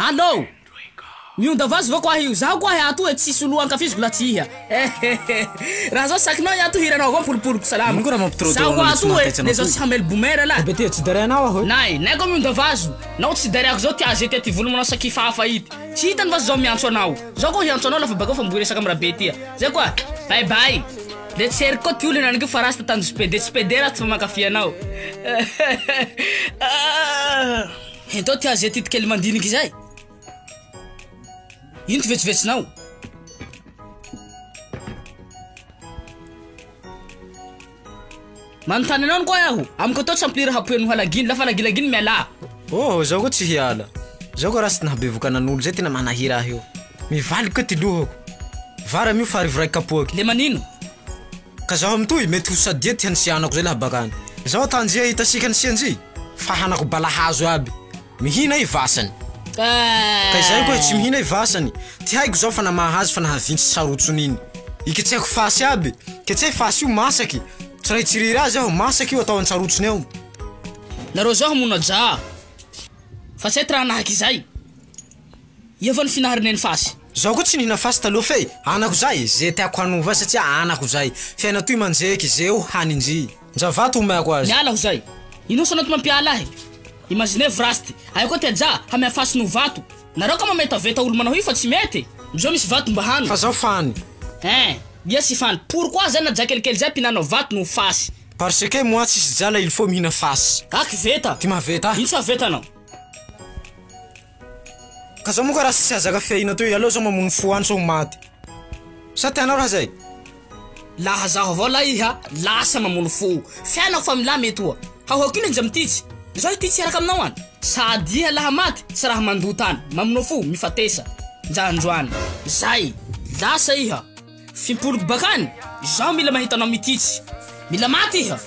Allô! Mionda vazo va koahy io? Zaho koahy ato e tsisy olo ankafiziko la tsy iha. Raha zao sakinao iaho to hiranao avao mipolopoloko salama. Ino koa raha mampitorotoro Zaho anao le tsy ato e mahataitsa le anao zao toy? tsy hamely boomer lah. Bebe ty tsy derainao aho e. Nay, nay koa mionda vazo. Nao tsy deraiko zao ty aze ty ty volo manao sakifafa ity. Tsy hitany vazo zao miantso anao. Zao koa hiantso anao lafa bakeo fa mbo hiresaka am rabe ty. Zay koa. Bye bye. Le tsy heriko koa ty olo henaniky fa rasta tanjo pede tsy pede rasta fa mankafy anao. Hentao ty aze ty kely mandiniky zay. Ino ty vetsovetsinao? Manontany anao koa aho, amiko atao tsy ampilira hapoeno halaginy, lafa lagilaginy mialà. Oh, zaho koa tsy hiala. Zaho koa raha tsy nahabevoka anan'olo zay tena manahira ahy io. Mivaliky koa ty lohako. Vary amin'io fa arivo raiky kapoaky. Le manino? Ka zaho amin'itoy mety ho sadia ty hanisianako zay laha bakany. Zaho tanjia hitasika ny sianjy fa hanako balahazo aby. Mihina i vasany. Ka izay koa tsy mihina i vasany. Ty haiko zao fa namaha azy fa nahavintsy sarotsony iny. Iketsehako fasy aby. Ketsehy fasy io masaky. Tsy raha hitsiriry azy aho, masaky io atao antsarotsony ao. Nareo zao hamono ajà fa tsy hay ty raha hanahaky izay. Ia va ny finaharineny fasy? Zaho koa tsy nihina fasy taloha fe anako zay, ze tiako hanova azy satria anako zay. Fiaina toy manjeky, ze eo haninjy. Nja vato omeako azy. Miala aho zay. Ino sa anao ty mampiala ahy? Imaginez vrasty, aia koa ty ajà hamea fasy noho vato. Nareo ka mametaveta olo manao io fa tsy mety. Zao misy vato mba hano. Fa zaho fany. Hein, ia tsy fany. Pourquoi zay na ajà kelikely zay mpinanao vato noho fasy? Parce que moi tsisy jala il faut mihina fasy. Aky veta. Ty mahaveta ahy. Ino tsy hahavetanao? Ka zao moa ka raha tsy hahazaka fiahiana toy, aleo zao mamono fo any sao ho maty. Sa tianao raha zay? Laha zaho avao lahy iha lasa mamono fo. Fiainako fa milamy etoa. Haohaoko ino injy mititsy. Zaho ity tsy hiaraka aminao any. Sady iha laha maty tsy raha mandoto any. Mamono fo, mifatesa. Nja androany. Zay. Lasa iha. Fimpoliko bakany, izaho mila mahita anao mititsy. Mila maty iha.